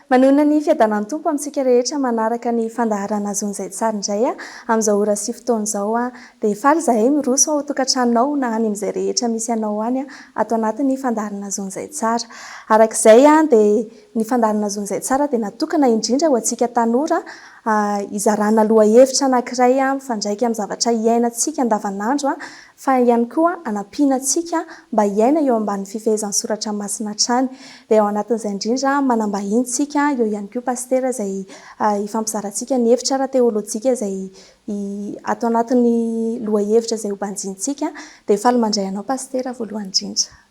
Manonona ny fiadanan'ny Tompo amintsika rehetra manaraka ny fandaharana Azon'izay tsara indray amin'izao ora sy fotoana izao. Dia faly izahay miroso ao an-tokantranonao na any amin'izay rehetra misy anao any ato anatin'ny fandaharana Azon'izay tsara. Araka izay dia ny fandaharana Azon'izay tsara dia natokana indrindra ho antsika tanora hizarana lohahevitra anankiray mifandraika amin'ny zavatra iainantsika andavanandro fa ihany koa hanampiana antsika mba hiaina eo ambanin'ny fifehezan'ny soratra masina hatrany. Dia ao anatin'izay indrindra manam-bahiny tsika, eo ihany koa Pasitera izay hifampizarantsika ny hevitra ara-teolojika izay ato anatin'ny lohahevitra izay hobanjintsika. Dia faly mandray anao Pasitera voalohany indrindra.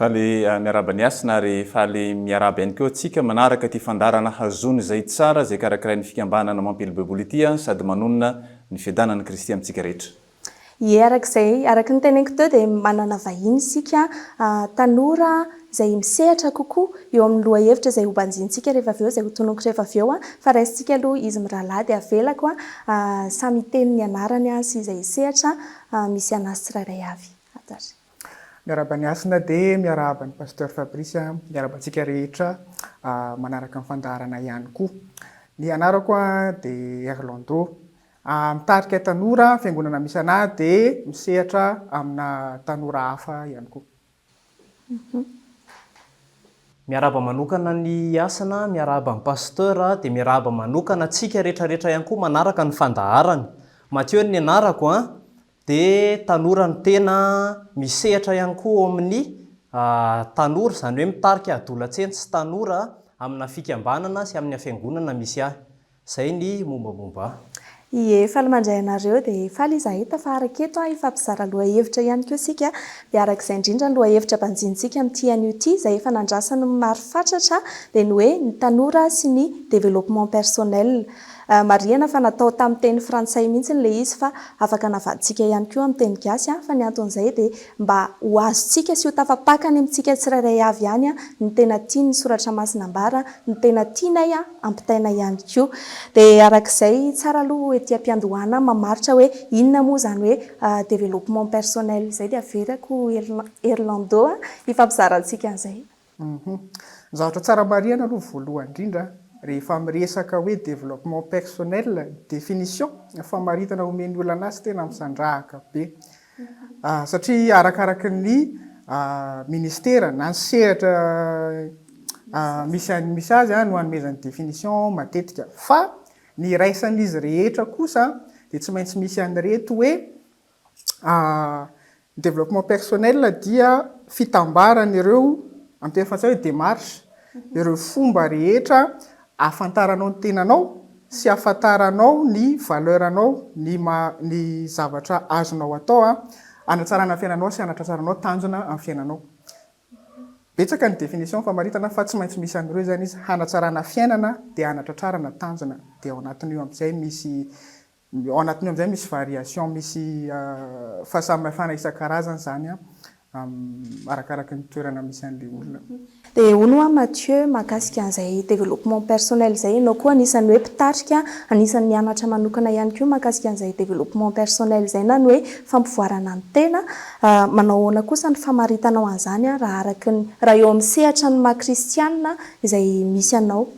Faly miarahaba ny Hasina ary faly miarahaba ihany koa antsika manaraka ity fandaharana Hazony izay tsara izay karakarain'ny fikambanana Mampely Baiboly ity sady manonona ny fiadanan'i Kristy amintsika rehetra. Ie, araka izay, araka ny teneniko teo dia manana vahiny isika, tanora izay misehatra kokoa eo amin'ny lohahevitra izay hobanjintsika rehefa avy eo, izay hotononiko rehefa avy eo, fa raisintsika aloha izy mirahalahy dia avelako samy hiteny ny anarany sy izay sehatra misy an'azy tsirairay avy. Ato ary. Miarahaba an'i Hasina dia miarahaba an'i Pasteur Fabrice, miarahaba antsika rehetra manaraka ny fandaharana ihany koa. Ny anarako dia Erlando. Mitarika tanora, fiangonana misy anah dia misehatra amina tanora hafa ihany koa. Miarahaba manokana an'i Hasina, miarahaba an'i Pasteur, dia miarahaba manokana antsika rehetrarehetra ihany koa manaraka ny fandaharana. Mathieu ny anarako an, dia tanora ny tena, misehatra ihany koa ao amin'ny tanora, izany hoe mitarika adolatsento sy tanora amina fikambanana sy amina fiangonana misy ahy. Zay ny mombamomba ahy. Ie, faly mandray anareo dia faly izahay tafaharaka eto hifampizara lohahevitra ihany koa isika dia araka izay indrindra ny lohahevitra banjinintsika amin'ity anio ity izay efa nandrasan'ny maro fatratra dia ny hoe ny tanora sy ny développement personnel. Marihana fa natao tamin'ny teny frantsay mihitsy ilay izy fa afaka navadintsika ihany koa amin'ny teny gasy fa ny anton'izay dia mba ho azontsika sy ho tafapaka any amintsika tsirairay avy ihany ny tena tian'ny soratra masina ambara, ny tena tianay ampitaina ihany koa. Dia araka izay, tsara aloha ety am-piandohana mamaritra hoe inona moa izany hoe développement personnel izay dia averiko Erlando hifampizarantsika an'izay. Ny zavatra tsara marihana aloha voalohany indrindra, rehefa miresaka hoe développement personnel, définition, famaritana omen'ny olona anazy tena misandrahaka be. Satria arakaraky ny ministera na ny sehatra misy misy azy no anomezany définition matetika. Fa ny iraisan'izy rehetra kosa dia tsy maintsy misy an'ireto hoe ny développement personnel dia fitambaran'ireo, amin'ny teny frantsay hoe démarche, ireo fomba rehetra ahafantaranao ny tenanao sy ahafantaranao ny valeur-nao, ny maha, ny zavatra azonao atao hanatsarana ny fiainanao sy hanatratraranao tanjona amin'ny fiainanao. Betsaka ny définition famaritana fa tsy maintsy misy an'ireo izany izy, hanatsarana fiainana dia hanatratrarana tanjona, dia ao anatin'io amin'izay misy Ao anatin'io amin'izay misy variation, misy fahasamihafana isan-karazany izany arakaraky ny toerana misy an'ilay olona. Dia hono hoa Mathieu, mahakasika an'izay développement personnel izay, ianao koa anisan'ny hoe mpitarika, anisan'ny nianatra manokana ihany koa mahakasika an'izay développement personnel izay na ny hoe fampivoarana ny tena, manao ahoana kosa ny famaritanao an'izany raha araka ny, raha eo amin'ny sehatra ny maha kristianina izay misy anao?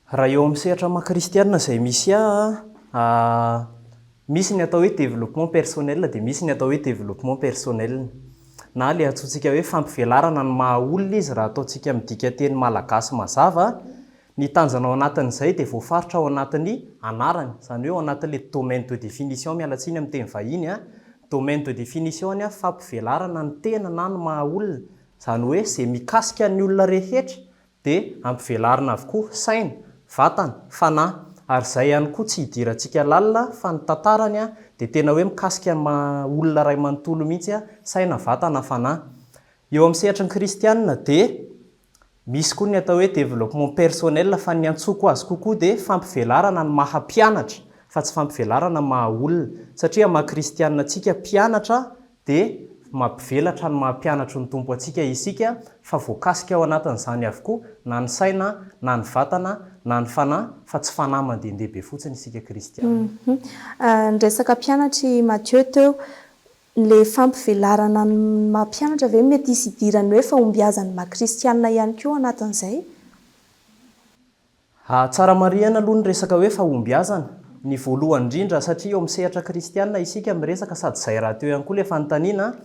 Raha eo amin'ny sehatra maha kristianina izay misy ahy, misy ny atao hoe développement personnel dia misy ny atao hoe développement personnel. Na ilay antsointsika hoe fampivelarana ny maha olona izy raha ataontsika midika teny malagasy mazava, ny tanjona ao anatin'izay dia voafaritra ao anatin'ny anarany, izany hoe ao anatin'ilay domaine de définition, miala tsiny amin'ny teny vahiny, domaine de définition-ny fampivelarana ny tena na ny maha olona, izany hoe izay mikasika ny olona rehetra Dia ampivelarina avokoa, saina, vatana, fanahy. Ary izay ihany koa tsy hidirantsika lalina fa ny tantarany dia tena hoe mikasika ny maha olona iray manontolo mihitsy, saina, vatana, fanahy. Eo amin'ny sehatry ny kristianina dia misy koa ny atao hoe développement personnel fa ny antsoiko azy kokoa dia fampivelarana ny maha mpianatra fa tsy fampivelarana ny maha olona satria maha kristianina antsika mpianatra Dia mampivelatra ny maha mpianatry ny Tompo antsika isika fa voakasika ao anatin'izany avokoa na ny saina na ny vatana na ny fanahy fa tsy fanahy mandehandeha be fotsiny isika kristiana. Niresaka mpianatra i Mathieu teo, le fampivelarana ny maha mpianatra ve mety hisy idiran'ny hoe fahombiazan'ny maha kristiana ihany koa ao anatin'izay? Tsara marihana aloha ny resaka hoe fahombiazana. Ny voalohany indrindra, satria eo amin'ny sehatra kristiana isika miresaka sady izay rahateo ihany koa ilay fanontaniana,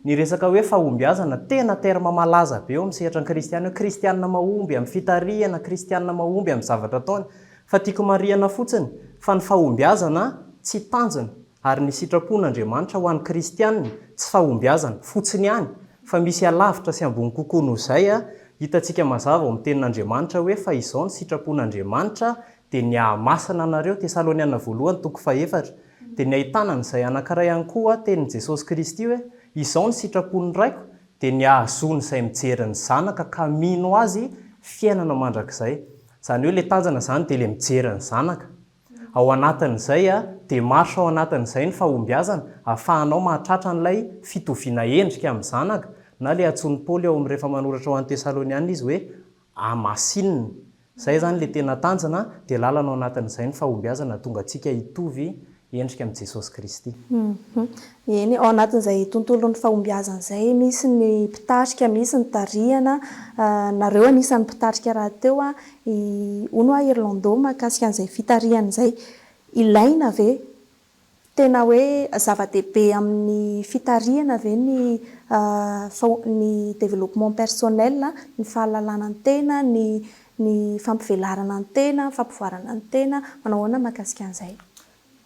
ny resaka hoe fahombiazana, tena terme malaza be eo amin'ny sehatra ny kristiana hoe kristiana mahomby amin'ny fitarihana, kristiana mahomby amin'ny zavatra ataony. Fa tiako marihana fotsiny fa ny fahombiazana tsy tanjona ary ny sitrapon'Andriamanitra ho an'ny kristiana tsy fahombiazana fotsiny ihany fa misy alavitra sy ambony kokoa noho izay, hitantsika mazava ao amin'ny tenin'Andriamanitra hoe fa izao ny sitrapon'Andriamanitra dia ny hahamasina anareo, Tesaloniana voalohany toko fahefatra, dia ny ahitana an'izay anankiray ihany koa tenin'i Jesosy Kristy hoe izao ny sitrapon'ny Raiko dia ny hahazoan'izay mijery ny Zanaka ka mino Azy fiainana mandrakizay. Izany hoe ilay tanjona izany dia ilay mijery ny Zanaka. Ao anatin'izay dia marche ao anatin'izay ny fahombiazana ahafahanao mahatratra an'ilay fitoviana endrika amin'ny Zanaka na ilay antsoin'i Paoly ao amin'ny rehefa manoratra ho an'ny Tesaloniana izy hoe hamasinina. Izay izany ilay tena tanjona dia lalana ao anatin'izay ny fahombiazana hahatonga antsika hitovy endrika amin'i Jesosy Kristy. Eny, ao anatin'izay tontolon'ny fahombiazana izay, misy ny mpitarika, misy ny tarihana, nareo anisan'ny mpitarika rahateo, i hono hoa Irlando mahakasika an'izay fitarihana izay, ilaina ve? Tena hoe zava-dehibe amin'ny fitarihana ve ny ny développement personnel, ny fahalalana ny tena, ny ny fampivelarana ny tena, ny fampivoarana ny tena, manao ahoana mahakasika an'izay?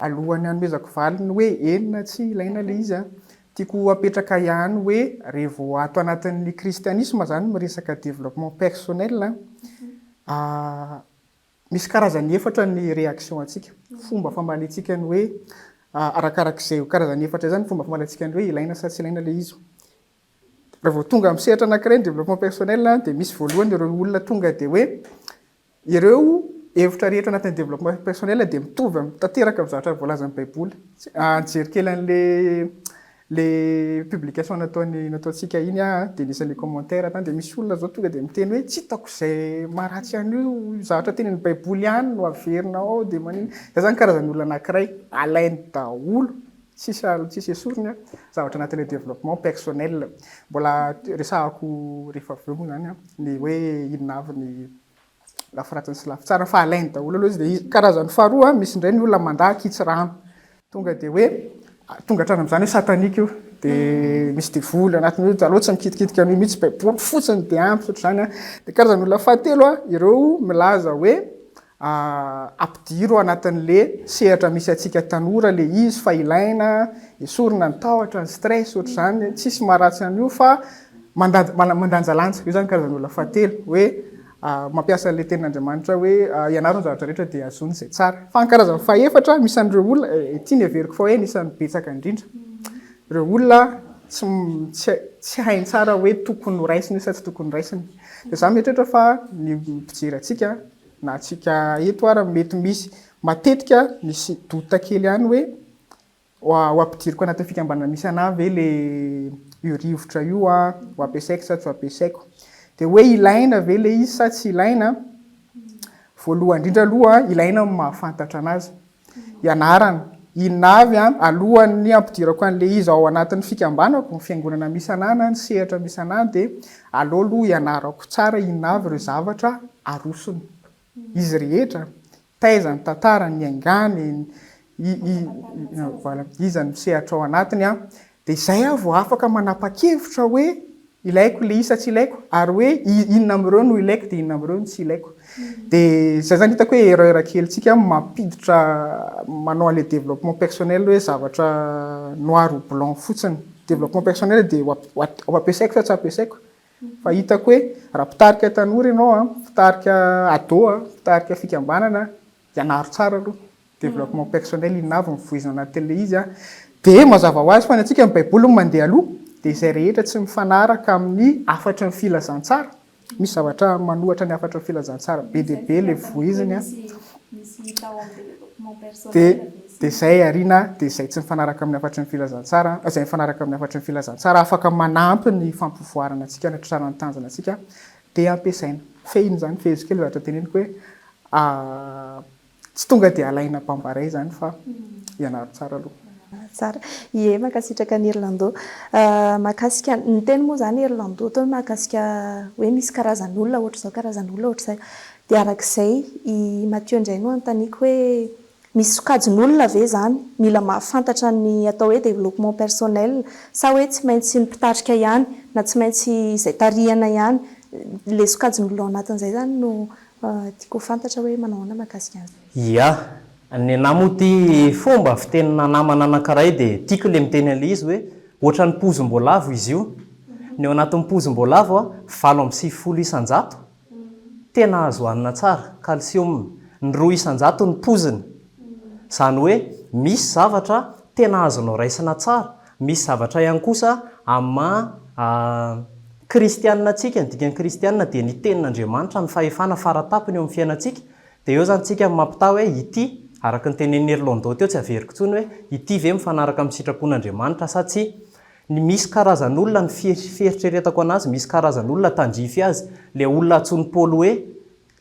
Alohan'ny hanomezako valiny hoe eny na tsia ilaina ilay izy an, tiako apetraka ihany hoe revo ato anatin'ny kristianisma izany miresaka développement personnel an, misy karazany efatra ny réaction antsika, fomba famaliantsika ny hoe arakarak'izay karazany efatra izay izany ny fomba famaliantsika ny hoe ilaina sa tsy ilaina ilay izy. Raha vao tonga amin'ny sehatra anankiray ny développement personnel dia misy voalohany ireo olona tonga dia hoe ireo hevitra rehetra anatin'ny développement personnel dia mitovy amin'ny tanteraka amin'ny zavatra voalazan'ny Baiboly. Nijery kely an'le le publication nataony nataontsika iny aho dia nisy an'le commentaire tany dia misy olona zao tonga dia miteny hoe tsy hitako izay maharatsy an'io zavatra tenenin'ny Baiboly ihany no averina ao dia maninona. Izay zany karazan'ny olona anankiray alainy daholo Tsisy tsisy esoriny an, zavatra anatin'ilay développement personnel. Mbola resahako rehefa avy eo moa izany an, ny hoe inona avy ny lafy ratsiny sy lafy tsarany fa alainy daholo aloha izy. Dia karazany faharoa an, misy indray ny olona mandà ankitsirano. Tonga dia hoe tonga hatrany amin'izany hoe satanique io, dia misy devoly anatiny io, aleo tsy mikitikitika an'io mihitsy, baiboly fotsiny dia ampy ohatr'izany an. Dia karazan'olona fahatelo an, ireo milaza hoe Ampidiro anatin'le sehatra misy antsika tanora le izy fa ilaina, esorina ny tahotra, ny stress ohatr'izany, tsisy maharatsy an'io fa mandanjalanja, io zany karazan'olona fahatelo hoe mampiasa an'le tenin'Andriamanitra hoe ianaro ny zavatra rehetra dia azony izay tsara. Fa ny karazany fahefatra misy an'ireo olona, ity no heveriko fa hoe anisan'ny betsaka indrindra, ireo olona tsy tsy hainy tsara hoe tokony ho raisina io sa tsy tokony ho raisina. Dia za mieritreritra fa ny mpijery antsika Na antsika eto ara mety misy matetika misy doute kely ihany hoe ho ampidiriko anatin'ny fikambanana misy anah ve le io rivotra io an, ho ampiasaiko sa tsy ho ampiasaiko. Dia hoe ilaina ve le izy sa tsy ilaina, voalohany indrindra aloha ilaina ny mahafantatra anazy. Ianarana, inona avy an, alohan'ny hampidirako an'le izy ao anatin'ny fikambanako, ny fiangonana misy anah na ny sehatra misy anah dia aleo aloha ianarako tsara inona avy ireo zavatra arosony. Izy rehetra, taiza ny tantara niaingany, i, i, voilà, iza no misehatra ao anatiny an, Dia izay aho vao afaka manapa-kevitra hoe ilaiko ilay izy sa tsy ilaiko, ary hoe inona amin'ireo no ilaiko dia inona amin'ireo no tsy ilaiko. Dia izay izany hitako hoe erreur kelintsika mampiditra manao an'ilay développement personnel hoe zavatra noir ou blanc fotsiny. Développement personnel dia ho ampiasaiko sa tsy ampiasaiko. Fa hitako hoe raha mpitarika tanora ianao an, mpitarika ado an, mpitarika fikambanana, ianaro tsara aloha. Développement personnel inona avy ny voizina anatin'ilay izy an. Dia mazava ho azy fa ny antsika ny baiboly no mandeha aloha, dia izay rehetra tsy mifanaraka amin'ny hafatry ny filazantsara, misy zavatra manohatra ny hafatry ny filazantsara be dia be ilay voiziny an. Dia dia izay ariana dia izay tsy mifanaraka amin'ny hafatry ny filazantsara, izay mifanaraka amin'ny hafatry ny filazantsara afaka manampy ny fampivoarana antsika hanatrarana ny tanjona antsika dia ampiasaina. Fehiny izany, fehezo kely zavatra teneniko hoe Tsy tonga dia alaina bambaray izany fa ianaro tsara aloha. Tsara. Ie, mankasitraka an'i Irlando. Mahakasika, niteny moa izany Irlando teo mahakasika hoe misy karazan'olona ohatr'izao, karazan'olona ohatr'izay. Dia araka izay, i Mathieu indray no anontaniako hoe misy sokajin'olona ve izany mila mahafantatra ny atao hoe développement personnel sa hoe tsy maintsy ny mpitarika ihany na tsy maintsy izay tarihana ihany? Ilay sokajin'olona ao anatin'izay izany no tiako ho fantatra hoe manao ahoana mahakasika an'izay. Ia, Nenah moa ity fomba fitenina namana anankiray dia tiako ilay miteny an'ilay izy hoe ohatran'ny pozim-boalavo izy io. Ny ao anatin'ny pozim-boalavo a, 98% tena azo hanina tsara, calcium. Ny 2% ny poziny. Izany hoe misy zavatra tena azonao raisina tsara, misy zavatra ihany kosa amin'ny maha kristianina antsika, ny dikan'ny kristianina dia ny tenin'Andriamanitra no fahefana faratapony eo amin'ny fiainantsika, Dia eo izany tsika mampitaha hoe ity, araka ny tenenin'i Erlando teo tsy averiko intsony hoe ity ve mifanaraka amin'ny sitrapon'Andriamanitra sa tsia. Ny misy karazan'olona ny fieritreretako anazy, misy karazan'olona tandrify azy, le olona antsoin'i Paoly hoe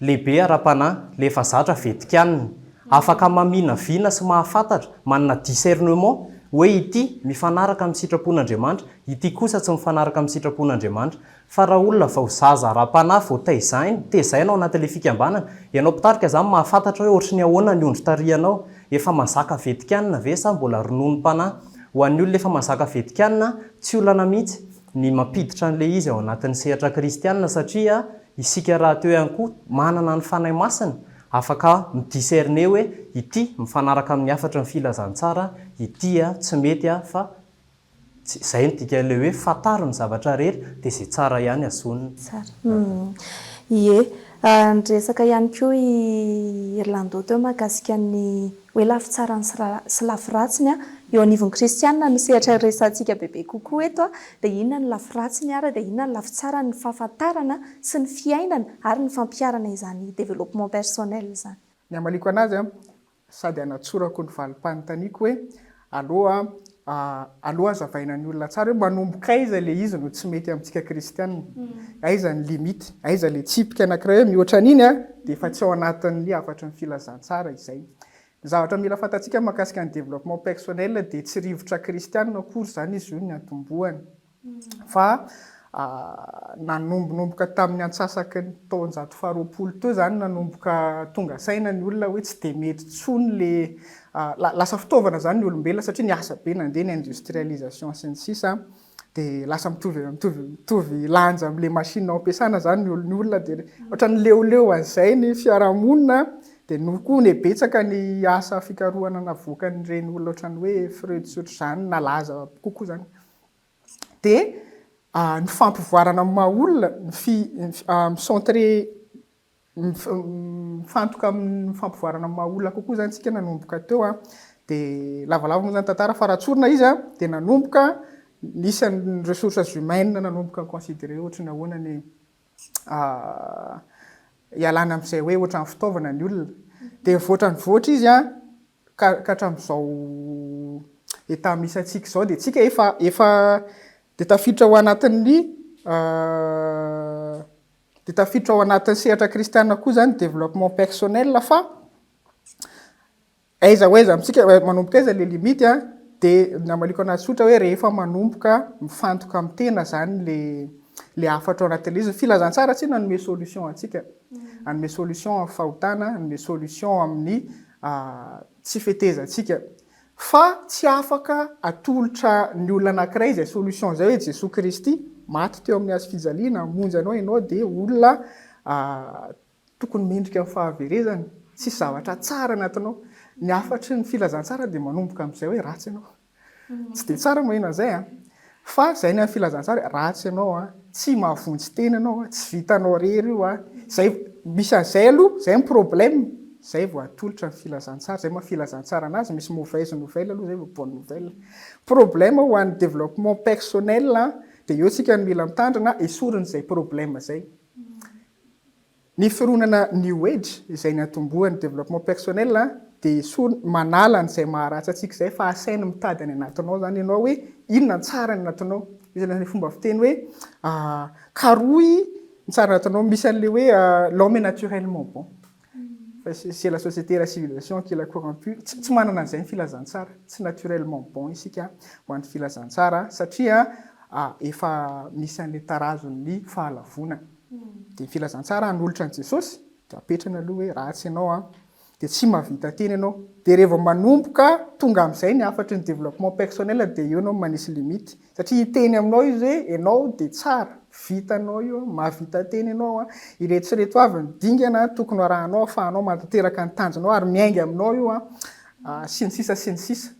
lehibe ara-panahy, le efa zatra vetikanina, afaka maminavina sy mahafantatra, manana discernement, hoe ity mifanaraka amin'ny sitrapon'Andriamanitra, ity kosa tsy mifanaraka amin'ny sitrapon'Andriamanitra. Fa raha olona vao zaza ara-panahy vao taizaina, tezaina ao anatin'ilay fikambanana, ianao mpitarika izany mahafantatra hoe ohatry ny ahoana ny ondry tarihanao, efa mazaka vetikanina ve sa mbola rononom-panahy? Ho an'ny olona efa mazaka vetikanina, tsy olana mihitsy ny mampiditra an'ilay izy ao anatin'ny sehatra kristianina satria isika rahateo ihany koa manana ny Fanahy Masina, afaka mi-discerner hoe ity mifanaraka amin'ny hafatry ny filazantsara, ity tsy mety fa Tsy izay no dikan'ilay hoe fantaro ny zavatra rehetra dia izay tsara ihany azonina. Tsara. Ie. Niresaka ihany koa i Irlando teo mahakasika ny hoe lafy tsarany sy lafy ratsiny eo anivon'ny kristiana no sehatra resahantsika bebe kokoa eto dia inona ny lafy ratsiny ary dia inona ny lafy tsarany ny fahafantarana sy ny fiainana ary ny fampiharana izany développement personnel izany. Ny hamaliako anazy an, sady hanatsorako ny valim-panontaniako hoe aloha aloha hazavaina ny olona tsara hoe manomboka aiza ilay izy no tsy mety amintsika kristiana, aiza ny limite, aiza ilay tsipika anankiray hoe mihoatra an'iny an dia efa tsy ao anatin'ny hafatry ny filazantsara izay. Ny zavatra mila fantatsika mahakasika ny développement personnel dia tsy rivotra kristiana akory izany izy io ny niantombohany. Fa nanombonomboka tamin'ny antsasaky ny taonjato faharoapolo teo izany nanomboka tonga saina ny olona hoe tsy dia mety intsony le lasa fitaovana izany ny olombelona satria niasa be nandeha ny industrialisation sy ny sisa dia lasa mitovy mitovy mitovy lanja amin'ilay machine ao am-piasana izany ny ny olona dia ohatran'ny leoleo an'izay ny fiarahamonina dia noho koa ny betsaka ny asa fikarohana navoakan'ireny olona ohatran'ny hoe Freud sy ohatr'izany nalaza kokoa izany. Dia ny fampivoarana amin'ny maha olona, ny fi, mi-centrer, mifantoka amin'ny fampivoarana amin'ny maha olona kokoa izany isika nanomboka teo an. Dia lavalava moa izany tantara fa raha tsorina izy an, dia nanomboka nisy an'ny ressources humaines nanomboka ni-considerer ohatry ny ahoana ny ialana amin'izay hoe ohatran'ny fitaovana ny olona. Dia nivoatra nivoatra izy an, Ka ka hatramin'izao état misy antsika izao dia tsika efa efa dia tafiditra ao anatin'ny dia tafiditra ao anatin'ny sehatra kristiana koa izany développement personnel fa aiza ho aiza amintsika manomboka aiza le limite an, dia ny hamaliako anazy tsotra hoe rehefa manomboka mifantoka amin'ny tena izany le le hafatra ao anatin'ilay izy, ny filazantsara tsy nanome solution antsika, hanome solution amin'ny fahotana, hanome solution amin'ny tsy fetezantsika fa tsy afaka atolotra ny olona anankiray izay solution izay hoe Jesoa Kristy maty teo amin'ny hazo fijaliana hamonjy anao ianao dia olona tokony mendrika ny fahaverezana, tsisy zavatra tsara anatinao. Ny hafatry ny filazantsara dia manomboka amin'izay hoe ratsy ianao. Tsy dia tsara maheno an'izay an! Fa izay ny an'ny filazantsara, ratsy ianao an, tsy mahavonjy tena ianao an, tsy vitanao irery io an, izay, misy an'izay aloha, izay ny problème, izay vao atolotra ny filazantsara, izay maha filazantsara an'azy, misy mauvaise nouvelle aloha izay vao bonne nouvelle. Problème ho an'ny développement personnel an, dia eo tsika no mila mitandrina, esorina izay problème izay. Ny fironana New Age, izay niantombohan'ny développement personnel, dia esorina, manala an'izay maharatsy antsika izay fa asainy mitady any anatinao izany ianao hoe inona ny tsara any anatinao. Misy an'ilay fomba fiteny hoe karohy ny tsara anatinao, misy an'ilay hoe l'homme est naturellement bon fa c'est la société et la civilisation qui l'a corrompu. Tsy manana an'izay ny filazantsara, tsy naturellement bon isika ho an'ny filazantsara satria efa misy an'ilay tarazon'ny fahalavoana. Dia ny filazantsara hanolotra an'i Jesosy. Dia apetrany aloha hoe ratsy ianao an, dia tsy mahavita tena ianao. Dia rehefa manomboka tonga amin'izay ny hafatry ny développement personnel dia eo ianao manisy limite. Satria hiteny aminao izy hoe ianao dia tsara, vitanao io an, mahavita tena ianao an, ireto sy ireto avy ny dingana tokony ho arahanao ahafahanao manatanteraka ny tanjonao ary miainga aminao io an, sy ny sisa sy ny sisa.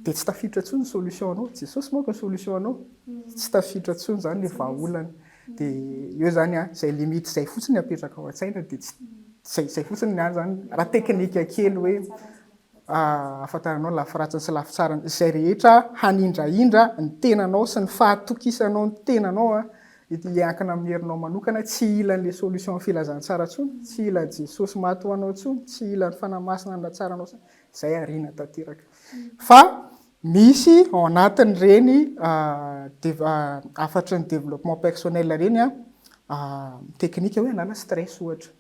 Dia tsy tafiditra intsony ny solution anao. Jesosy manko ny solution anao. Tsy tafiditra intsony izany ilay vahaolana. Dia eo izany an, izay limite izay fotsiny apetraka ao an-tsaina dia tsy, izay izay fotsiny ny ahy izany, raha teknika kely hoe ahafantaranao ny lafy ratsiny sy lafy tsarany. Izay rehetra hanindrahindra ny tenanao sy ny fahatokisanao ny tenanao an, hiankina amin'ny herinao manokana, tsy hila an'ilay solution filazantsara intsony, tsy hila Jesosy maty ho anao intsony, tsy hila ny Fanahy Masina hanatsara anao intsony. Izay ariana tanteraka. Fa misy ao anatin'ireny hafatry ny développement personnel ireny teknika hoe hanala stress ohatra.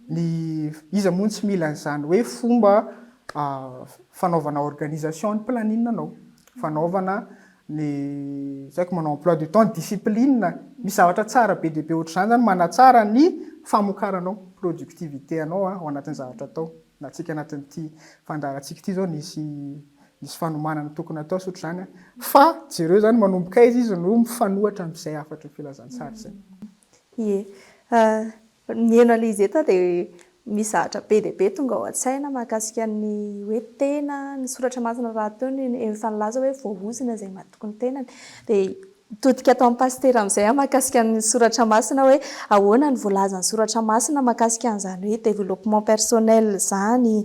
Ny iza moa no tsy mila an'izany hoe fomba fanaovana organisation ny planning anao, fanaovana ny tsy haiko manao emploi du temps, discipline, misy zavatra tsara be dia be ohatr'izany zany manatsara ny famokaranao, productivité anao ao anatin'ny zavatra atao. Na antsika anatin'ity fandaharantsika ity izao nisy nisy fanomanana tokony hatao sy ohatr'izany an. Fa jereo izany manomboka aiza izy no mifanohatra amin'izay hafatry ny filazantsara izay. Ie. Mihaino an'ilay izy eto aho dia misy zavatra be dia be tonga ao an-tsaina mahakasika ny hoe tena, ny soratra masina rahateo no efa nilaza hoe voaozona izay matoky ny tenany. Dia Mitodika ato amin'i Pasitera amin'izay aho mahakasika ny soratra masina hoe ahoana ny voalazan'ny soratra masina mahakasika an'izany hoe développement personnel izany,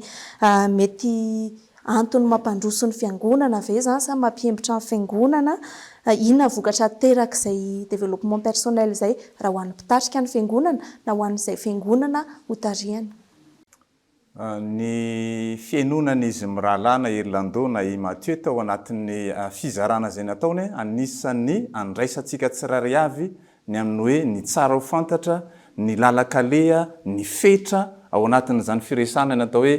mety antony mampandroso ny fiangonana ve izany sa mampiembotra ny fiangonana, inona ny vokatra aterak'izay développement personnel izay raha ho an'ny mpitarika ny fiangonana na ho an'izay fiangonana hotarihany. Ny fihainoana an'izy mirahalahy na i Orlando na i Mathieu tao anatin'ny fizarana izay nataony, anisan'ny andraisantsika tsirairay avy ny amin'ny hoe ny tsara ho fantatra, ny lalan-kaleha, ny fetra ao anatin'izany firesahana ny atao hoe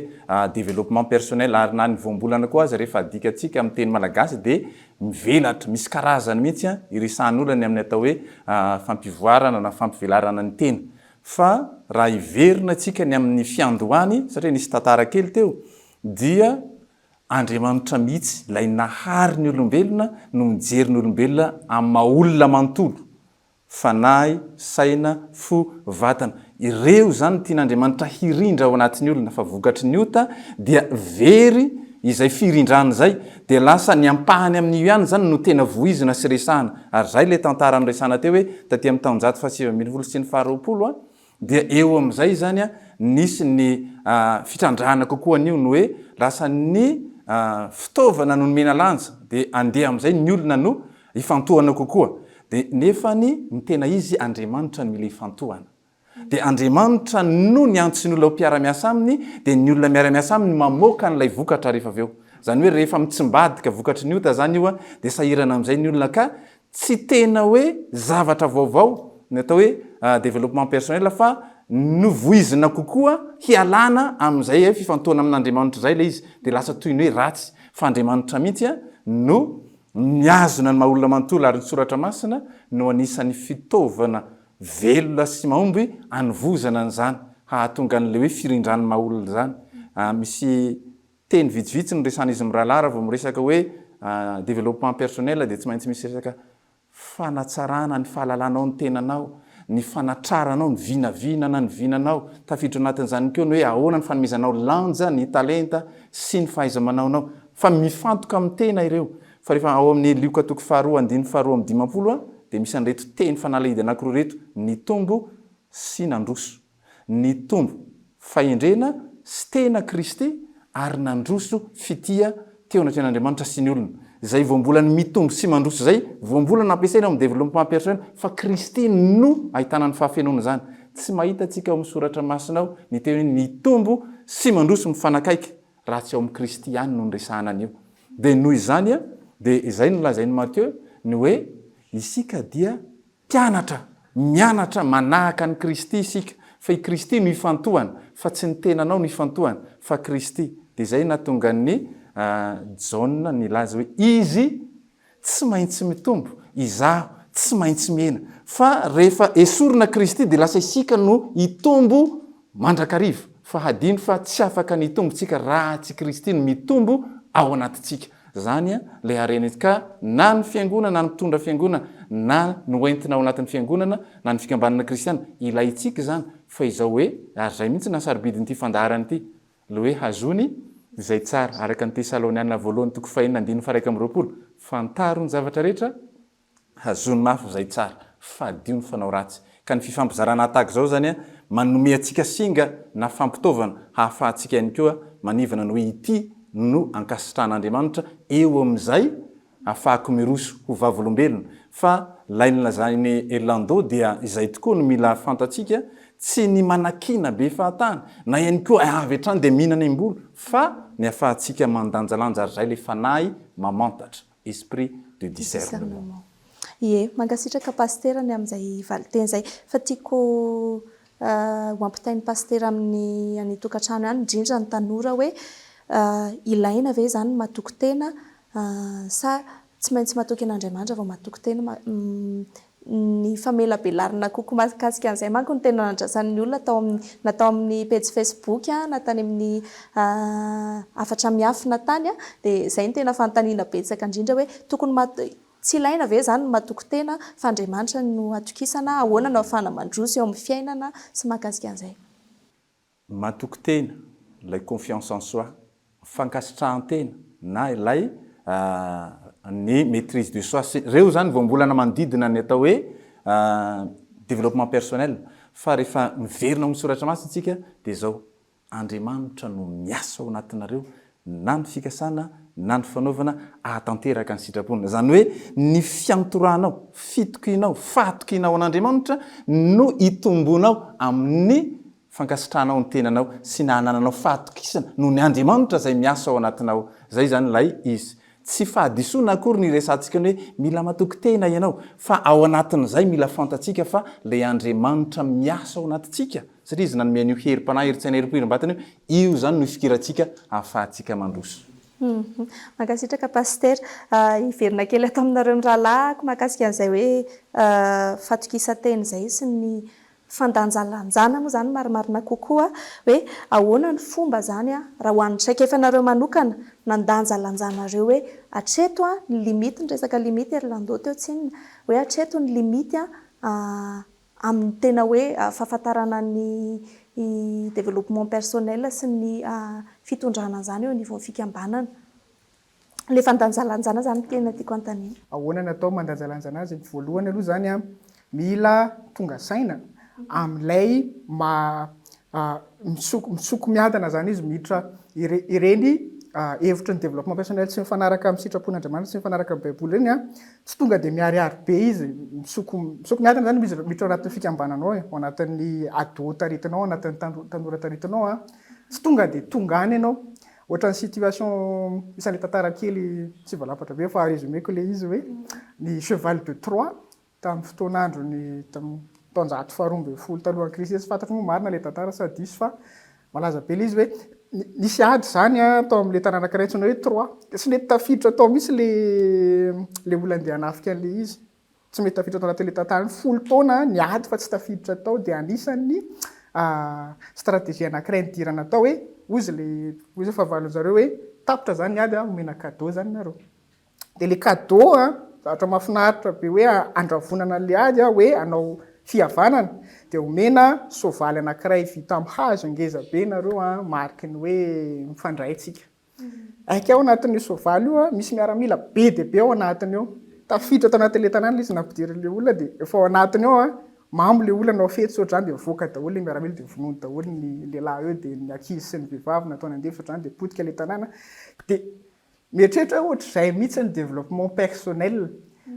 développement personnel ary na ny voambolana koa aza rehefa adikantsika amin'ny teny malagasy dia mivelatra, misy karazany mihitsy iresahan'olona ny amin'ny atao hoe fampivoarana na fampivelarana ny tena. Fa raha hiverina tsika ny amin'ny fiandohany, satria nisy tantara kely teo, dia Andriamanitra mihitsy, ilay nahary ny olombelona no mijery ny olombelona amin'ny maha olona manontolo, fanahy, saina, fo, vatana. Ireo izany no tian'Andriamanitra hirindra ao anatin'ny olona, fa vokatry ny ota dia very izay firindrana izay, dia lasa ny ampahany amin'io ihany izany no tena voizina sy resahana. Ary izay ilay tantara noresahana teo hoe taty amin'ny taonjato faha-19 sy ny faha-20 dia eo amin'izay izany nisy ny fitrandrahana kokoa an'io ny hoe lasa ny fitaovana no nomena lanja dia andeha amin'izay ny olona no ifantohana kokoa dia nefany ny tena izy Andriamanitra no mila ifantohana. Dia Andriamanitra no niantso ny olona ho mpiara-miasa aminy, dia ny olona miara-miasa aminy mamoaka an'ilay vokatra rehefa avy eo. Izany hoe rehefa mitsimbadika vokatry ny ota izany io dia sahirana amin'izay ny olona ka tsy tena hoe zavatra vaovao ny atao hoe développement personnel fa novoizina kokoa hialana amin'izay hoe fifantohana amin'Andriamanitra izay ilay izy dia lasa toy ny hoe ratsy fa Andriamanitra mihitsy no mihazona ny maha olona manontolo ary ny soratra masina no anisan'ny fitaovana Velona sy mahomby anovozana an'izany hahatonga an'ilay hoe firindran'ny maha olona izany. Misy teny vitsivitsy noresahan'izy mirahalahy raha vao miresaka hoe développement personnel dia tsy maintsy misy resaka fanatsarana ny fahalalanao ny tenanao, ny fanatraranao ny vinavina na ny vinanao. Tafiditra ao anatin'izany koa ny hoe ahoana ny fanomezanao lanja ny talenta sy ny fahaiza-manaonao. Fa mifantoka amin'ny tena ireo. Fa rehefa ao amin'ny Lioka toko faharoa andininy faharoa amby dimampolo dia misy an'ireto teny fanalahidy anankiroa ireto, nitombo sy nandroso. Nitombo fahendrena sy tena Kristy ary nandroso fitia teo anatrehan'Andriamanitra sy ny olona. Izay voambolana mitombo sy mandroso izay, voambolana ampiasaina ao amin'ny développement personnel, fa Kristy no ahitana ny fahafenoana izany. Tsy mahita antsika ao amin'ny Soratra Masina ao ny teny hoe nitombo sy mandroso mifanakaiky. raha tsy ao amin'i Kristy ihany no niresahana an'io. Dia noho izany dia izay no lazain'i Mathieu ny hoe isika dia mpianatra, mianatra manahaka an'i Kristy isika, fa i Kristy no ifantohana, fa tsy ny tenanao no ifantohana, fa Kristy. Dia izay nahatonga an'i Jaona nilaza hoe izy tsy maintsy mitombo, izaho tsy maintsy mihena. Fa rehefa esorina Kristy dia lasa isika no hitombo. mandrakariva fa hadino fa tsy afaka ny hitombo tsika raha tsy Kristy no mitombo ao anatintsika. Zany ilay harena ity ka na ny fiangonana na ny mpitondra fiangonana na ny hoentina ao anatin'ny fiangonana na ny fikambanana kristiana ilaintsika izany fa izao hoe ary izay mihitsy nahasarobidin'ity fandaharana ity ilay hoe hazony izay tsara araka ny Tesaloniana voalohany toko fahenina andininy faha 21 fantaro ny zavatra rehetra Hazony mafy izay tsara, fadio ny fanao ratsy. Ka ny fifampizarana tahaka izao izany manome antsika singa na fampitaovana hahafahantsika ihany koa manivana ny hoe ity no ankasitrahan'Andriamanitra eo amin'izay ahafahako miroso ho vavolombelona. Fa ilay nolazain'i Erlando dia izay tokoa no mila fantatsika, tsy ny manakiana be fahatany na ihany koa avy hatrany dia mihinana imbolo fa ny ahafahantsika mandanjalanja ary izay ilay fanahy mamantatra. Esprit de discernement. Ie, mankasitraka Pasitera ny amin'izay valinteny izay. Fa tiako ho ampitain'i Pasitera amin'ny any tokantrano ihany, indrindra ny tanora hoe ilaina ve izany ny matoky tena sa tsy maintsy matoky an'Andriamanitra vao matoky tena? Ny famelabelarana kokoa mahakasika an'izay manko no tena nandrasan'ny olona tao amin'ny na tao amin'ny pejy Facebook na tany amin'ny hafatra miafina tany dia izay no tena fanontaniana betsaka indrindra hoe tokony mat- tsy ilaina ve izany ny matoky tena fa Andriamanitra no atokisana, ahoana no ahafahana mandroso eo amin'ny fiainana sy mahakasika an'izay. Matoky tena, ilay confiance en soi, fankasitrahan-tena na ilay ny maitrise de soi sy ireo izany voambolana manodidina ny atao hoe développement personnel fa rehefa miverina ao amin'ny soratra masina isika dia izao, Andriamanitra no miasa ao anatinareo na ny fikasana na ny fanaovana ahatanteraka ny sitrapony. Izany hoe ny fiantorahanao, fitokianao, fahatokianao an'Andriamanitra no itombonao amin'ny fankasitrahanao ny tenanao sy ny hanananao fahatokisana noho ny Andriamanitra izay miasa ao anatinao. Izay izany ilay izy. Tsy fahadisoana akory ny iresahantsika ny hoe mila matoky tena ianao, fa ao anatin'izay mila fantatsika fa ilay Andriamanitra miasa ao anatintsika, satria Izy nanome an'io herim-panahy, herin-tsaina, herim-po, herim-batana io, io izany no ifikirantsika ahafahantsika mandroso. Mankasitraka Pasitera. Hiverina kely ato aminareo mirahalahy mahakasika an'izay hoe fatokisan-tena izay sy ny fandanjalanjana moa izany marimarina kokoa hoe ahoana ny fomba izany raha ho an'ny traikefanareo manokana nandanjalanjanareo hoe hatreto ny limite, ny resaka limite ry Lando teo tsinona, hoe hatreto ny limite amin'ny tena hoe fahafantarana ny développement personnel sy ny fitondrana an'izany eo anivon'ny fikambanana. Ilay fandanjalanjana izany no tena tiako anontaniana. Ahoana ny atao mandanjalanja anazy? Voalohany aloha izany an, mila tonga saina amin'ilay maha misoko misoko miadana izany izy miditra ireny hevitry ny développement personnel tsy mifanaraka amin'ny sitrapon'Andriamanitra, tsy mifanaraka amin'ny baiboly ireny an, tsy tonga dia miharihary be izy, misoko misoko miadana izany izy miditra ao anatin'ny fikambananao e, ao anatin'ny ado taritinao, ao anatin'ny tanora taritinao an, tsy tonga dia tonga any ianao. Ohatran'ny situation misy an'ilay tantara kely tsy voalapatra be fa résumé-ko ilay izy hoe ny cheval de Troie tamin'ny fotoan'androny tamin'ny taonjato faharoa ambin'ny folo talohan'i Kristy, tsy fantatro moa marina ilay tantara sa diso fa malaza be ilay izy hoe nisy ady izany tao amin'ilay tanàna anankiray antsoina hoe Troie, dia tsy nety tafiditra tao mihitsy ilay ilay olona andeha hanafika an'ilay izy. Tsy mety tafiditra tao anatin'ilay tantara iny. Folo taona niady fa tsy tafiditra tao dia anisan'ny stratégie anankiray nidirana tao hoe hozy ilay hozy fahavalon-dry zareo hoe tapitra izany ny ady an, omena cadeau izany nareo. Dia ilay cadeau an, zavatra mahafinaritra be hoe handravonana an'ilay ady an, hoe hanao fihavanana, dia omena soavaly anankiray vita amin'ny hazo ngeza be nareo an, mariky ny hoe mifandray tsika. Aika ao anatin'io soavaly io misy miaramila be dia be ao anatiny ao. Tafiditra tao anatin'ilay tanàna ilay izy nampidirin'ilay olona dia efa ao anatiny ao mamo ilay olona nanao fety sy ohatr'izany dia mivoaka daholo ilay miaramila dia vonoiny daholo ny lehilahy eo dia ny ankizy sy ny vehivavy nataony andevo sy ohatr'izany dia potika ilay tanàna. Dia mieritreritra hoe ohatr'izay mihitsy ny développement personnel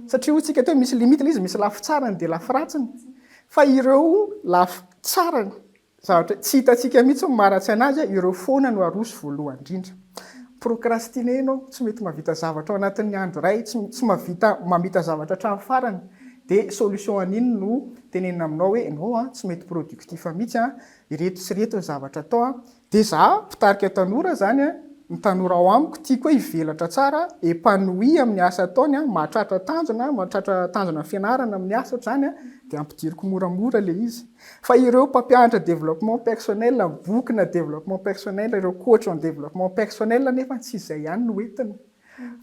satria hoy tsika teo misy limite ilay izy, misy lafy tsarany dia lafy ratsiny fa ireo lafy tsarany Zavatra tsy hitantsika mihitsy ny maharatsy anazy, ireo foana no aroso voalohany indrindra. Procrastiner ianao, tsy mety mahavita zavatra ao anatin'ny andro iray, tsy tsy mahavita mamita zavatra hatramin'ny farany, dia solution an'iny no tenenina aminao hoe ianao an, tsy mety productif mihitsy an, ireto sy ireto ny zavatra atao an. Dia za mpitarika tanora izany an, ny tanora ao amiko tiako hoe hivelatra tsara, épanoui amin'ny asa ataony, mahatratra tanjona, mahatratra tanjona amin'ny fianarana, amin'ny asa ohatr'izany, dia ampidiriko moramora ilay izy. Fa ireo mpampianatra développement personnel, boky na développement personnel, ireo coach en développement personnel nefa tsy izay ihany no entiny.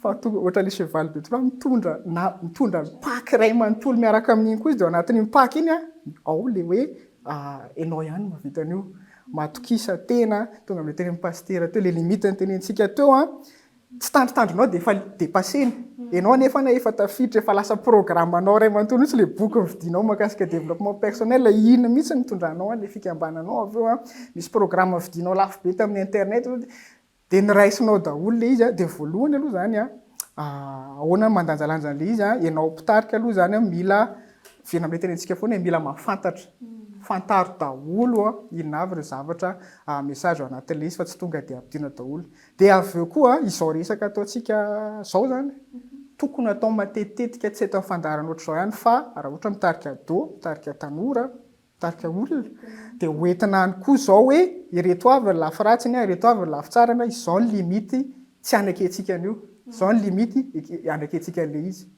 Fa tonga ohatra ilay cheval de Troie mitondra na mitondra ny pack iray manontolo miaraka amin'iny koa izy dia ao anatin'iny pack iny ao ilay hoe ianao ihany no mahavita an'io. Matokisa tena, tonga amin'ilay tenin'ny pasitera teo, ilay limite notenenintsika teo an, tsy tandrintandrinao dia efa dépassé-ny. Ianao anefa anie efa tafiditra, efa lasa programme-nao iray manontolo mihitsy ilay boky novidianao mahakasika développement personnel, iny mihitsy no nitondranao an'ilay fikambananao avy eo an, misy programme vidianao lafo be tamin'ny internet, Dia noraisinao daholo ilay izy an, dia voalohany aloha izany an, ahoana ny mandanjalanja an'ilay izy an, ianao mpitarika aloha izany an mila, miverina amin'ilay tenenintsika foana hoe mila mahafantatra, fantaro daholo an, inona avy ireo zavatra message ao anatin'ilay izy fa tsy tonga dia ampidirina daholo. Dia avy eo koa izao resaka ataontsika izao izany, tokony atao matetitetika tsy eto amin'ny fandaharana ohatr'izao ihany fa raha ohatra mitarika ado, mitarika tanora, Mitarika olona, dia ho entina any koa izao hoe ireto avy ny lafy ratsiny, ireto avy ny lafy tsarany, izao ny limite tsy hanekentsika an'io, izao ny limite hanekentsika an'ilay izy.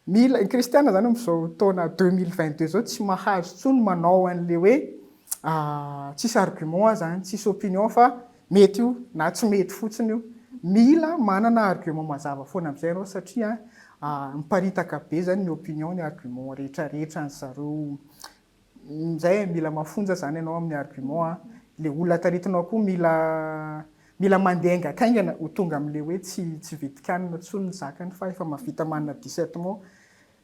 Mila, ny kristiana izany amin'izao taona 2022 izao tsy mahazo intsony manao an'ilay hoe tsisy argument izany, tsisy opinion fa mety io na tsy mety fotsiny io. Mila manana argument mazava foana amin'izay ianao satria miparitaka be izany ny opinion, ny argument rehetrarehetra an'zareo Zay e, mila mafonja zany ianao amin'ny argument a, le olona taritinao koa mila mila mandeha haingankaingana ho tonga amin'le hoe tsy tsy vitikanina intsony ny zakany fa efa mahavita manana discernement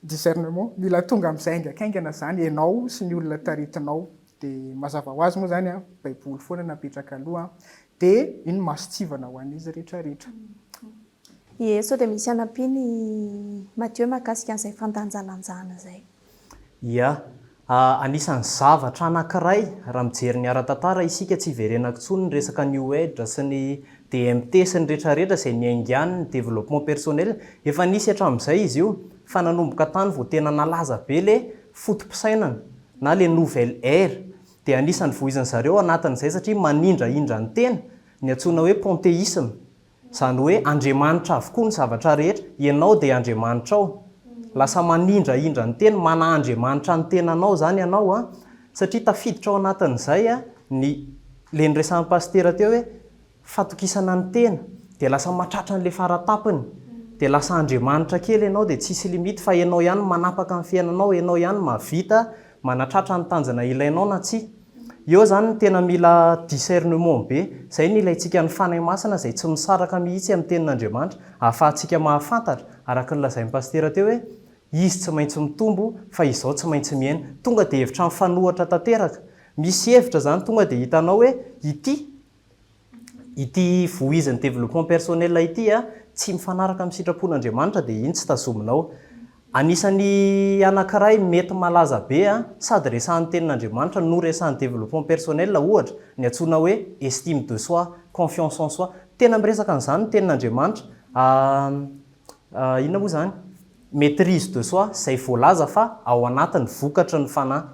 discernement, mila tonga amin'izay haingankaingana zany ianao sy ny olona taritinao, de mazava ho azy moa zany a, baiboly foana no apetraka aloha de iny mason-tsivana ho an'izy retraretra. Ie, sao dia misy hanampiana i Mathieu mahakasika an'izay fandanjalanjana izay. Ia. Anisan'ny zavatra anankiray, raha mijery ny ara-tantara isika, tsy hiverenako intsony ny resaka New Age sy ny DMT sy ny retraretra izay niaingan'ny développement personnel, efa nisy hatramin'izay izy io, fa nanomboka tany vao tena nalaza be le foto-pisainana na le nouvelle ère, dia anisan'ny voizin'ny zareo anatin'izay satria manindrahindra ny tena, ny antsoina hoe panthéisme. Izany hoe Andriamanitra avokoa ny zavatra rehetra, ianao dia Andriamanitrao. Lasa manindrahindra ny teny, mana-Andriamanitra ny tenanao izany ianao an, satria tafiditra ao anatin'izay ny ilay niresahan'i Pasitera teo hoe fatokisana ny tena, dia lasa mahatratra an'ilay fara-tampony, dia lasa Andriamanitra kely ianao dia tsisy limite fa ianao ihany no manapaka ny fiainanao, ianao ihany no mahavita manatratra ny tanjona ilainao na tsia. Eo izany no tena mila discernement be, izay no ilaintsika ny Fanahy Masina izay tsy misaraka mihitsy amin'ny Tenin'Andriamanitra ahafahantsika mahafantatra, araka ny lazain'i Pasitera teo hoe, izy tsy maintsy mitombo fa izao tsy maintsy mihena. Tonga dia hevitra mifanohitra tanteraka. Misy hevitra izany tonga dia hitanao hoe ity Ity voizin'ny développement personnel ity a, tsy mifanaraka amin'ny sitrapon'Andriamanitra dia iny tsy tazominao. Anisan'ny anankiray mety malaza be a, sady resahan'ny tenin'Andriamanitra no resahan'ny développement personnel ohatra, ny antsoina hoe estime de soi, confiance en soi. Tena miresaka an'izany ny tenin'Andriamanitra. Inona moa izany? Maitrise de soi, izay voalaza fa ao anatin'ny vokatry ny fanahy.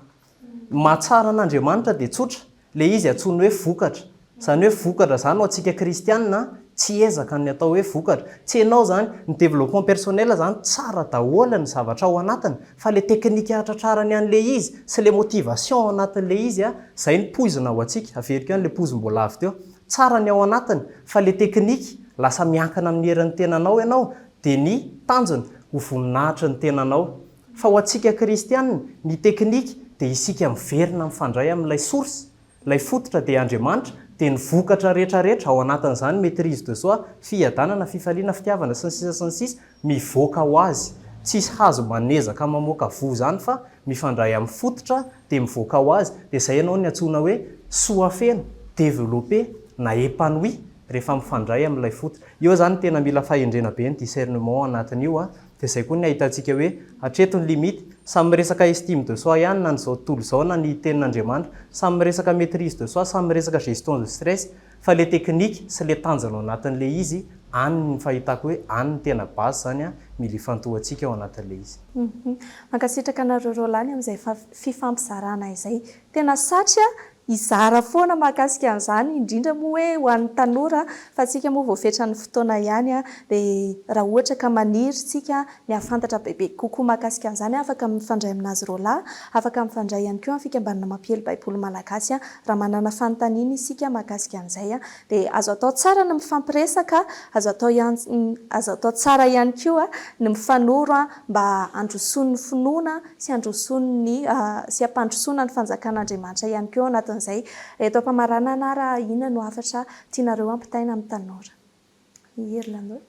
Ny mahatsara an'Andriamanitra dia tsotra, ilay izy antsoiny hoe vokatra. Izany hoe vokatra izany ho antsika kristiana, tsy ezaka ny atao hoe vokatra. Tsy ianao izany, ny développement personnel izany tsara daholo ny zavatra ao anatiny, fa ilay teknika hatratrarany an'ilay izy sy ilay motivation ao anatin'ilay izy, izay no poizina ho antsika. Averiko ihany ilay pozim-boalavo teo. Tsara ny ao anatiny, fa ilay teknika, lasa miankina amin'ny herin'ny tenanao ianao, dia ny tanjona, ho voninahitry ny tenanao. Fa ho antsika kristiana, ny teknika dia isika miverina mifandray amin'ilay source, ilay fototra dia Andriamanitra, dia ny vokatra rehetra rehetra ao anatin'izany maitrise de soi, fiadanana, fifaliana, fitiavana, sy ny sisa sy ny sisa mivoaka ho azy. Tsisy hazo manezaka mamoaka voa izany fa mifandray amin'ny fototra dia mivoaka ho azy, dia izay ianao ny antsoina hoe soa feno, développé na épanoui rehefa mifandray amin'ilay fototra. Eo izany tena mila fahendrena be ny discernement ao anatin'io an. Dia izay koa ny ahitantsika hoe hatreto ny limite. Samy miresaka estime de soi ihany na ny izao tontolo izao na ny tenin'Andriamanitra. Samy miresaka maitrise de soi, samy miresaka gestion de stress. Fa ilay technique sy ilay tanjona ao anatin'ilay izy, any ny fahitako hoe any ny tena base izany mila ifantohantsika ao anatin'ilay izy. Mankasitraka anareo roalahy ny amin'izay fifampizarana izay. Tena satry a! hizara foana mahakasika an'izany, indrindra moa hoe ho an'ny tanora fa tsika moa voafetran'ny fotoana ihany dia raha ohatra ka maniry tsika ny hahafantatra bebe kokoa mahakasika an'izany, afaka mifandray aminazy roalahy, afaka mifandray ihany koa amin'ny fikambanana mampiely baiboly malagasy raha manana fanontaniana isika mahakasika an'izay dia azo atao tsara ny mifampiresaka, azo atao ihany azo atao tsara ihany koa ny mifanoro mba handrosoan'ny finoana sy handrosoan'ny sy hampandrosoana ny fanjakan'Andriamanitra ihany koa ao anatin'izay. Eto am-pamaranana ary inona no hafatra tianareo hampitaina amin'ny tanora? I Herilandoha.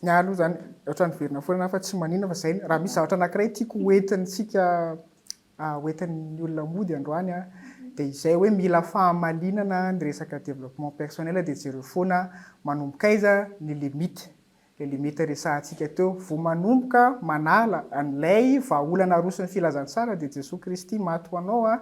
Ny ahy aloha izany ohatran'ny miverina foana fa tsy maninona fa izay, raha misy zavatra anankiray tiako ho entintsika ho entin'ny olona mody androany an, dia izay hoe mila fahamalinana ny resaka développement personnel dia jereo foana manomboka aiza ny limite, ilay limite resahantsika teo, vao manomboka manala an'ilay vahaolana aroson'ny filazantsara dia Jesoa Kristy maty ho anao an,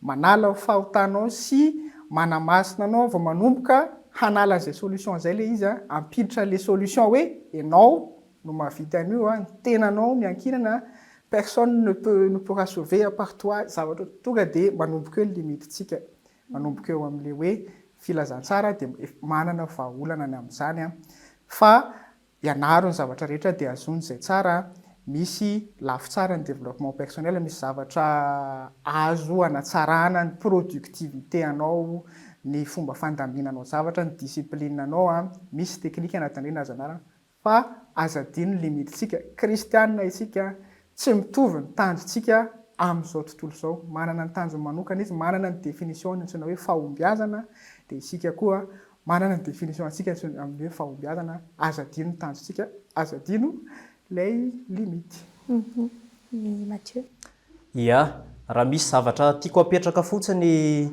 manala ny fahotanao sy manamasina anao vao manomboka hanala an'izay solution izay ilay izy an, hampiditra an'ilay solution hoe ianao no mahavita an'io an, ny tenanao miankinana, personne ne peut ne pourra sauver à part toi, zavatra tonga dia manomboka eo ny limite-tsika, manomboka eo amin'ilay hoe filazantsara dia manana vahaolana ny amin'izany an, fa Ianaro ny zavatra rehetra dia azony izay tsara, misy lafy tsara ny développement personnel, misy zavatra azo anatsarana ny productivité anao, ny fomba fandaminanao zavatra, ny discipline anao an, misy technique anatin'ireny azo anarana fa aza adino ny limite-tsika, kristianina isika, tsy mitovy ny tanjontsika amin'izao tontolo izao, manana ny tanjony manokana izy, manana ny définition-ny antsoina hoe fahombiazana, dia isika koa Manana ny définition antsika amin'ny hoe fahombiazana, aza adino ny tanjontsika, aza adino ilay limite. I Mathieu. Ia, raha misy zavatra tiako apetraka fotsiny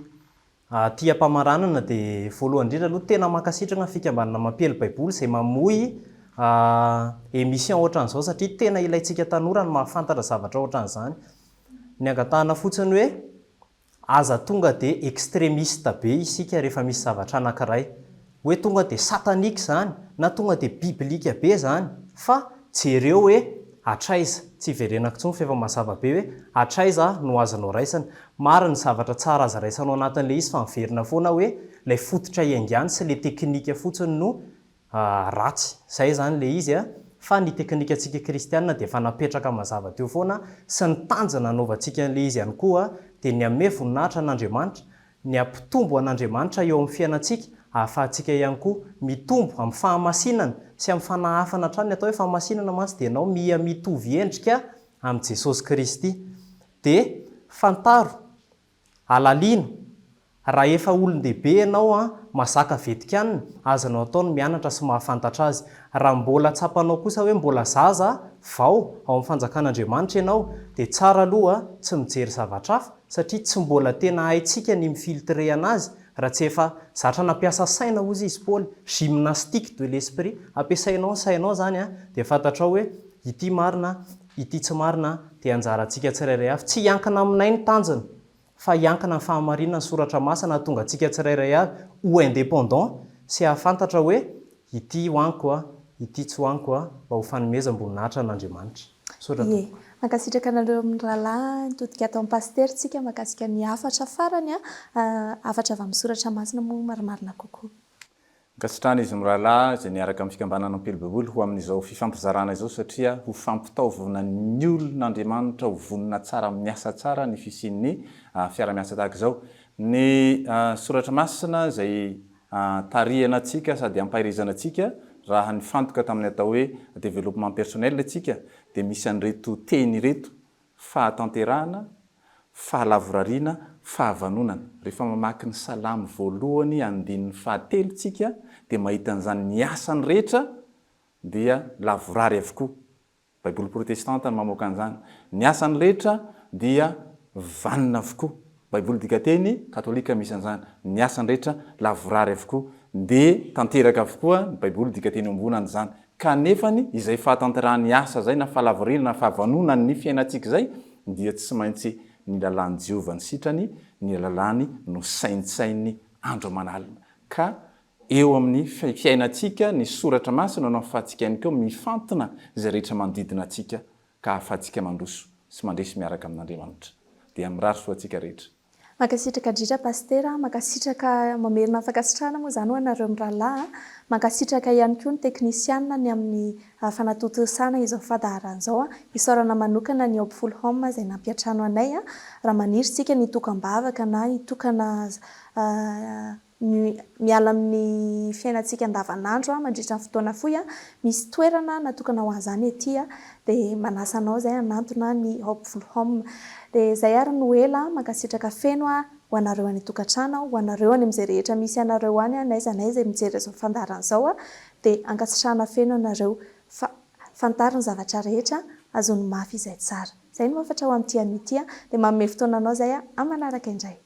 aty am-pamaranana dia voalohany indrindra aloha tena mankasitraka ny fikambanana mampiely baiboly izay mamoy émission ohatran'izao satria tena ilaintsika tanora ny mahafantatra zavatra ohatran'izany. Ny angatahana fotsiny hoe Aza tonga dia extremiste be isika rehefa misy zavatra anankiray. Hoe tonga dia satanique izany na tonga dia biblique be izany fa jereo hoe hatraiza, tsy hiverenako intsony fa efa mazava be hoe hatraiza no azonao raisina. Maro ny zavatra tsara azo raisina ao anatin'ilay izy fa miverina foana hoe ilay fototra iaingàny sy ilay teknika fotsiny no ratsy. Izay izany ilay izy a! Fa ny teknikantsika kristiana dia efa napetraka mazava teo foana sy ny tanjona anaovantsika an'ilay izy ihany koa dia ny hanome voninahitra an'Andriamanitra, ny hampitombo an'Andriamanitra eo amin'ny fiainantsika ahafahantsika ihany koa mitombo amin'ny fahamasinana sy amin'ny fanahafana hatrany. Ny atao hoe fahamasinana mantsy dia ianao miha mitovy endrika amin'i Jesosy Kristy. Dia fantaro Alalino, raha efa olon-dehibe ianao an, mazaka vetikanina, azonao atao ny mianatra sy mahafantatra azy. Raha mbola tsapanao kosa hoe mbola zaza vao ao amin'ny fanjakan'Andriamanitra ianao dia tsara aloha tsy mijery zavatra hafa satria tsy mbola tena haintsika ny mi-filtrer anazy raha tsy efa zatra nampiasa saina hozy izy Paoly, gymnastique de l'esprit, ampiasainao ny sainao izany an, dia fantatrao hoe ity marina Ity tsy marina dia anjarantsika tsirairay avy. Tsy hiankina aminay ny tanjona fa hiankina amin'ny fahamarinana ny soratra masina hahatonga antsika tsirairay avy ho indépendant sy hahafantatra hoe ity hoaniko a, ity tsy hoaniko a, mba ho fanomezam-boninahitra an'Andriamanitra. Misaotra Ie. tompoko. Mankasitraka anareo amin'ny rahalahy nitodika ato amin'ny Pasitera tsika mahakasika ny hafatra farany a, hafatra avy amin'ny soratra masina moa marimarina kokoa. Ankasitrahana izy mirahalahy izay niaraka amin'ny fikambanana Ampelo Baiboly ho amin'izao fifampizarana izao satria ho fampitaovana ny olon'Andriamanitra ho vonona tsara amin'ny asa tsara ny fisian'ny fiara-miasa tahaka izao. Ny Soratra Masina izay tarihana antsika sady ampaherezana antsika raha nifantoka tamin'ny atao hoe développement personnel isika dia misy an'ireto teny ireto, Fahatanterahana, fahalavorariana, fahavanonana. Rehefa mamaky ny Salamo voalohany andininy fahatelo tsika dia mahita an'izany ny asany rehetra dia lavorary avokoa. Baiboly protestanta no mamoaka an'izany. Ny asany rehetra dia vanona avokoa. Baiboly dikateny katolika misy an'izany. Ny asany rehetra lavorary avokoa. Dia tanteraka avokoa ny Baiboly dikateny iombonana izany. Kanefany izay fahatanterahan'ny asa izay na fahalavorariana na fahavanonan'ny fiainantsika izay dia tsy maintsy ny lalàn'i Jehovah ny sitrany, ny lalàny no saintsaininy andro aman'alina. Ka eo amin'ny fiainantsika ny soratra masina no ahafahantsika ihany koa mifantina izay rehetra manodidina antsika ka ahafahantsika mandroso sy mandresy miaraka amin'Andriamanitra. Dia mirary soa antsika rehetra. Mankasitraka indrindra Pasitera, mankasitraka mamerina ny fankasitrahana moa izany ho anareo mirahalahy, mankasitraka ihany koa ny teknisianina ny amin'ny fanatontosana izao fandaharana izao, isaorana manokana ny Hopeful Home izay nampiantrano anay, raha maniry isika ny hitokam-bavaka na hitokana miala amin'ny fiainantsika andavanandro mandritra ny fotoana fohy, misy toerana natokana ho an'izany ety dia manasa anao izay hanantona ny Hopeful Home. Dia izay ary no ela, mankasitraka feno ho anareo any an-tokantrano, ho anareo any amin'izay rehetra misy anareo any, n'aiza n'aiza mijery izao fandaharana izao dia ankasitrahana feno ianareo fa fantaro ny zavatra rehetra, azony mafy izay tsara. Izay no hafatra ho amin'ity anio ity dia manome fotoana anao izay amin'ny manaraka indray.